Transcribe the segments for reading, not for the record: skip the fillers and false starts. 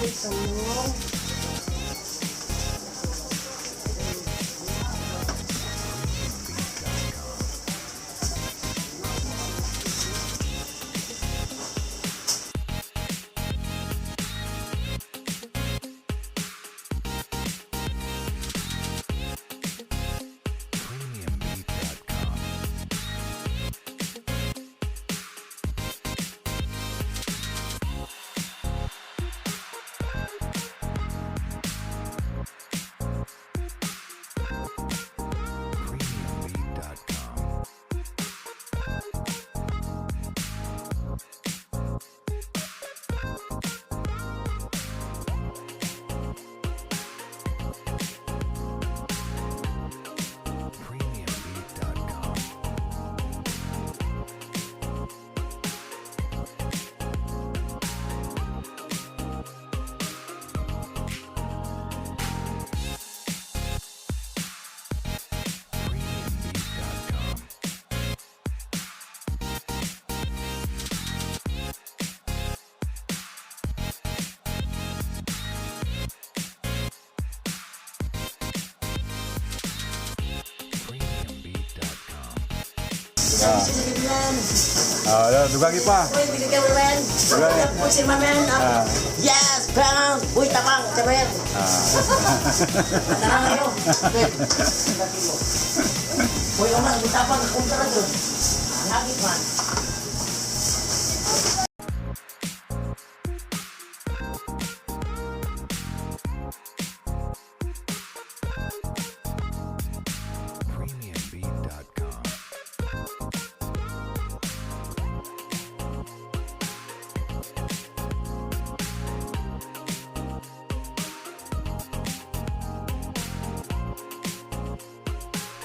Uy, talong. Premiumbeat.com. Premiumbeat.com. Premiumbeat.com. Premiumbeat.com. Premiumbeat.com. Premiumbeat.com. Ah, dugagi pa. Uy, bigyan kayo, man. Dugagi. Uy, si Mamen. Ah. Yes, bang! Uy, tapang, sabi. Tara kayo. Uy, umas, uy, tapang, kumtara doon. Lagi man. Premiumbeat.com.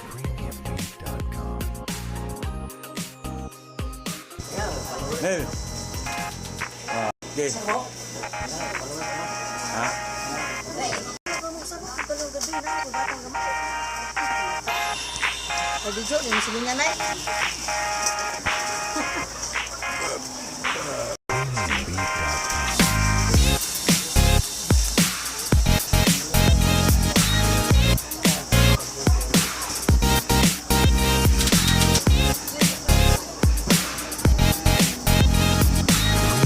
Premiumbeat.com. Nel. Ah, okay. Ha? O, video, yung silingan na eh.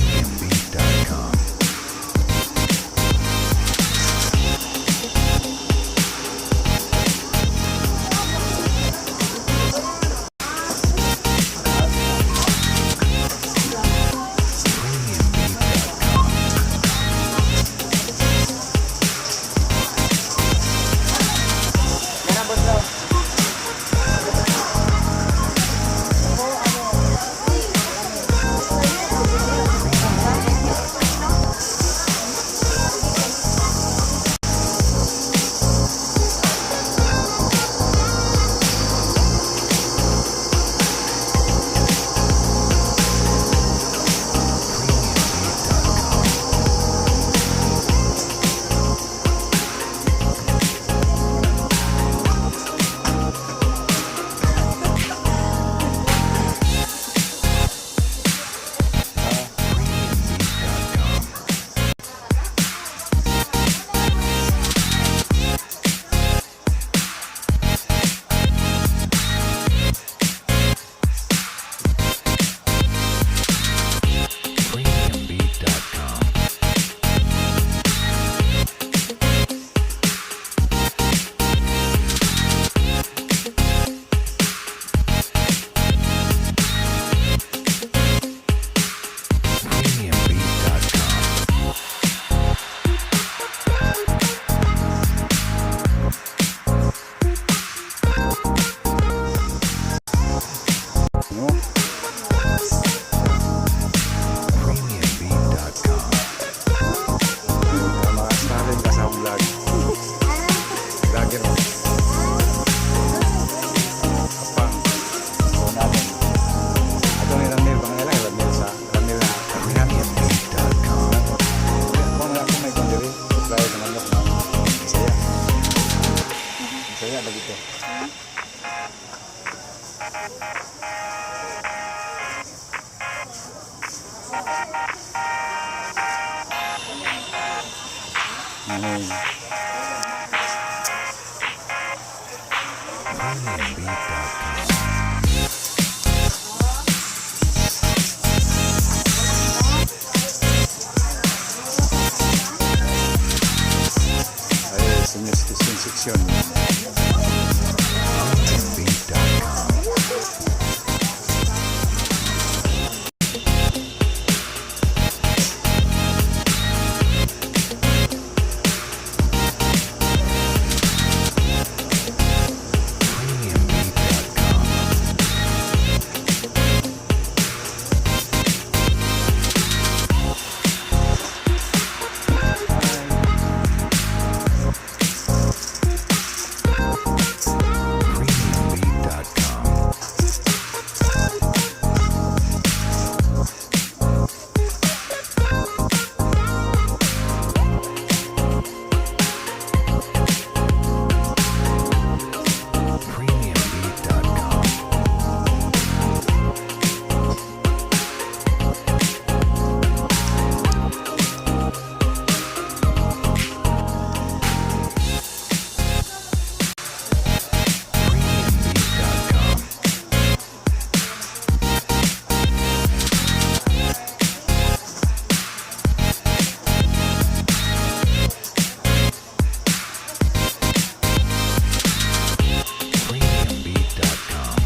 Premiumbeat.com. Premiumbeat.com. Premiumbeat.com. Ano? Premiumbeat.com. Ay, senior citizen section. Premiumbeat.com. Premiumbeat.com. Premiumbeat.com. Premiumbeat.com. Premiumbeat.com. Premiumbeat.com.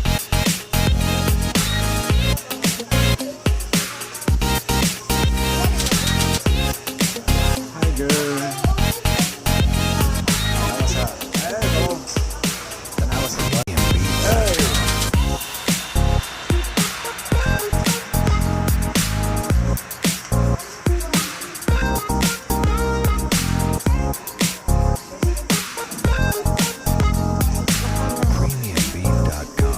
Hi, girl. Tanawa sa... Ay, ito. Tanawa sa... Premiumbeat.com. Premiumbeat.com. Premiumbeat.com.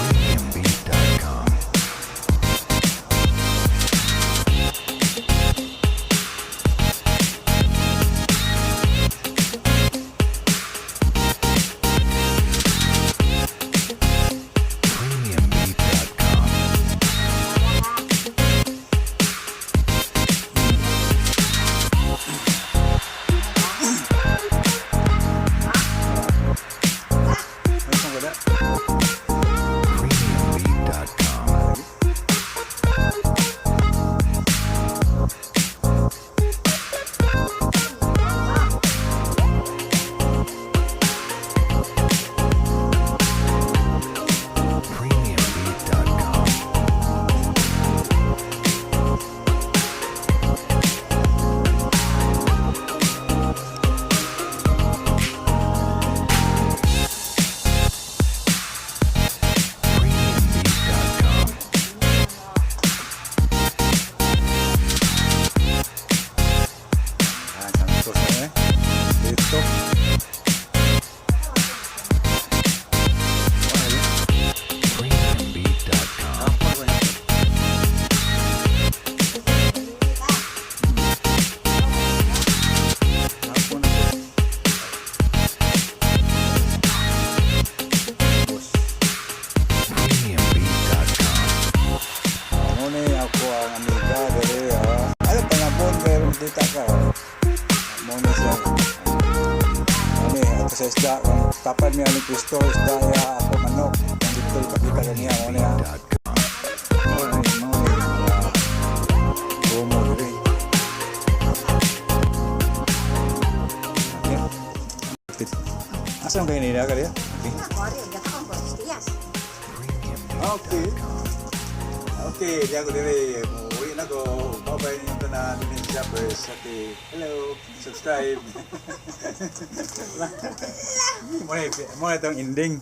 Premiumbeat.com. Premiumbeat.com. Ay, saan ka na? Premiumbeat.com. Premiumbeat.com. Premiumbeat.com. Ah, Santos na eh. Dito. Ay, Premiumbeat.com. Hapon na to. Boss. Premiumbeat.com. Muna ako ang amiga dere ah. Ano panabon meron dita ka. Muna siya. Muna ato sa isda kung tapad niya ni Kristo isda ya ako manok. Ang dito ipakita kaniya muna ya. Premiumbeat.com. Muna muna. Gumo dere. Okay. Asa ang kayo nila kaya? Okay. Sorry, gakon ko. Yes. Premium Okay. Okay, di ako dire. Uwi na ko. Bye-bye ninyong tanan. Din shoppers. Okay. Hello. Subscribe. Muna, muna itong ending.